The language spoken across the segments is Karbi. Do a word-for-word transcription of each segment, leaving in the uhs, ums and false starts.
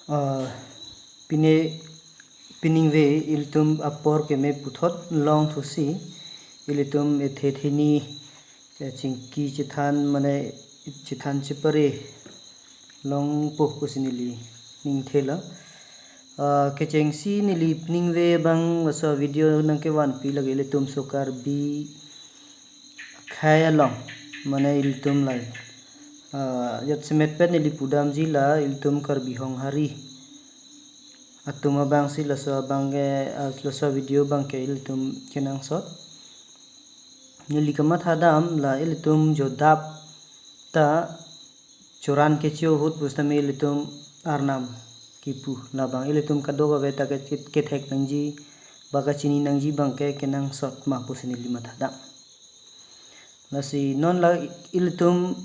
Ah, pine piningve ilitum apor keme puthot longthusi ilitum ethe theni, eh, chingki chethan mane chethan chepare longpo pusi neli ningthelo. Ah, kechengsi neli piningve abang laso video nangkevanpi lake ilitum so Karbi akhei along mane ilitum la, ah, jasemet pen neli pudamji la ilitum Karbi Honghari atum abangsi laso abangke, ah, laso video abangke ilitum kenangsot. Neli kamathadam la ilitum jodap ta choran kecho ahut pusitame ilitum arnam kipu, labang ilitum kadokave ta ke-, kethek nangji ba kachini nangji abangke kenangsot ma pusi neli mathadam. Lasi non la ilitum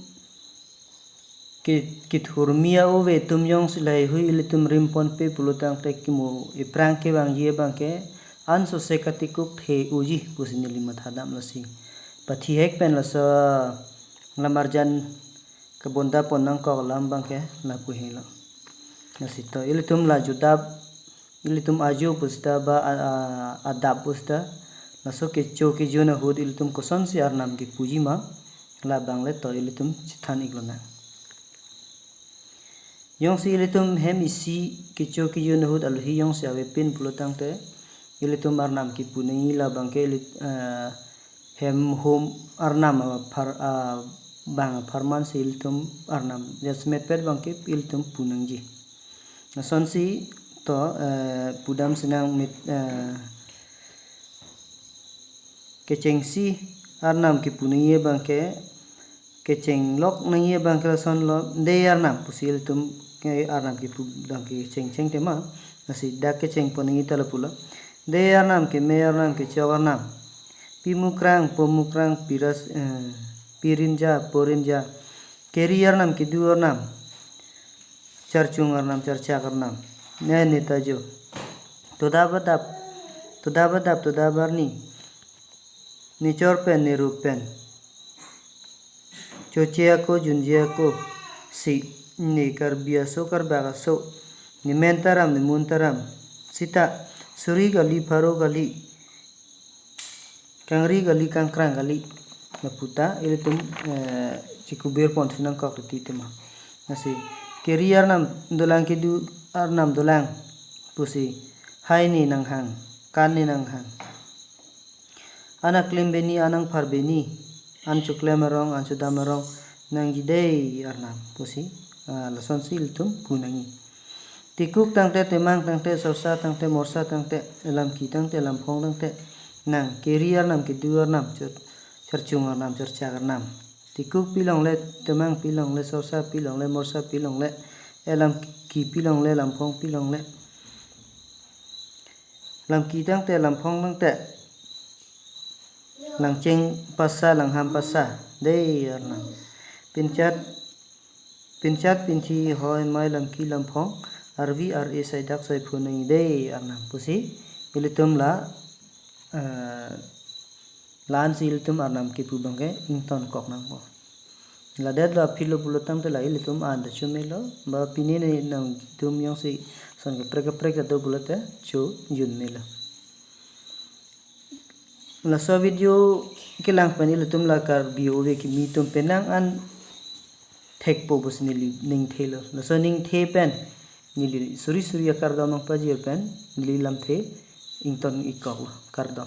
ke-, kethurmi a-ove atum jongsi laheihui ilitum rimponpe pulotangte kimo iphrang kevangji abangke ansose katikuk the-oji pusi neli mathadam. Lasi pathihek pen laso lamarjan kebonda pon nangkok alam abangke lapu helo. Lasi to ilitum la jodap, ilitum ajo pusita ba a, a, adap pusita, laso kecho kejun ahut ilitum kosonsi arnam kipuji ma, labang le to ilitum chethan iklonang. Jongsi ilitum hem isi kecho kejun ahut alohi jongsi avepin pulotangte, ilitum arnam kipu nangji labangke ilit, eh, hem hum arnam aphar, ah, bang apharmansi ilitum arnam jasemet pen abangke ilitum pu nangji. Lasonsi to, eh, pudam sinang mit, eh, kechengsi arnam kipu nangji abangke, kechenglok nangji abangke lasonlo, dei arnam pusi ilitum ke arnam kipu abangke chengcheng tema, lasi dak kechengpon nangji ta lapulo. Dei arnam, keme arnam, kechok arnam, pimukrang, pomukrang, piras, eh, pirinja, porinja, keri arnam, kedu arnam, charchung arnam, charchak arnam, ne neta jo, todap adap, todap adap, todap arni, nechor pen, nerup pen, choche ako, junje ako, si, ne Karbi aso, Karbak aso, nemen taram, nemun taram, sita, suri kali, pharo kali, kangri kali, kangkrang kali, laputa ilitum, eh, chikubir pon sinangkok titi tema. Lasi keri arnam dolang, kedu arnam dolang pusi, hai ne nanghang, kan ne nanghang, an aklem beni, an angphar beni, an choklem arong, an chodam arong nangji dei arnam pusi, ah, lasonsi ilitum pu nangji. Tikuk tangte, temang tangte, sorsa tangte, morsa tangte, elamki tangte, lamphong tangte, nang keri arnam, kedu arnam, char-, charchung arnam, charchak arnam. Tikuk pilongle, temang pilongle, sorsa pilongle, morsa pilongle, elamki pilongle, lamphong pilongle, lamki tangte, lamphong tangte, langcheng pasa, langham pasa dei arnam. Pinchat, pinchat pinthi hoi mai lamki lamphong, arvi ar-e saidak saiphu nangji dei arnam pusi ilitum la, eh, la-ansi ilitum arnam kipu abangke ingtonkok nangpo. Ladet lo aphi lo pulotangte la ilitum anta chomelo, ba pine ne nangtum jongsi son kaprek kaprek ta do pulote chojun melo. Laso video kelang pen ilitum la Karbi ove kimi atum penang an thekpo pusi neli ningthelo. Laso ningthe pen neli suri suri akardom nangpajir pen neli lamthe ington ikkoklo, kardom.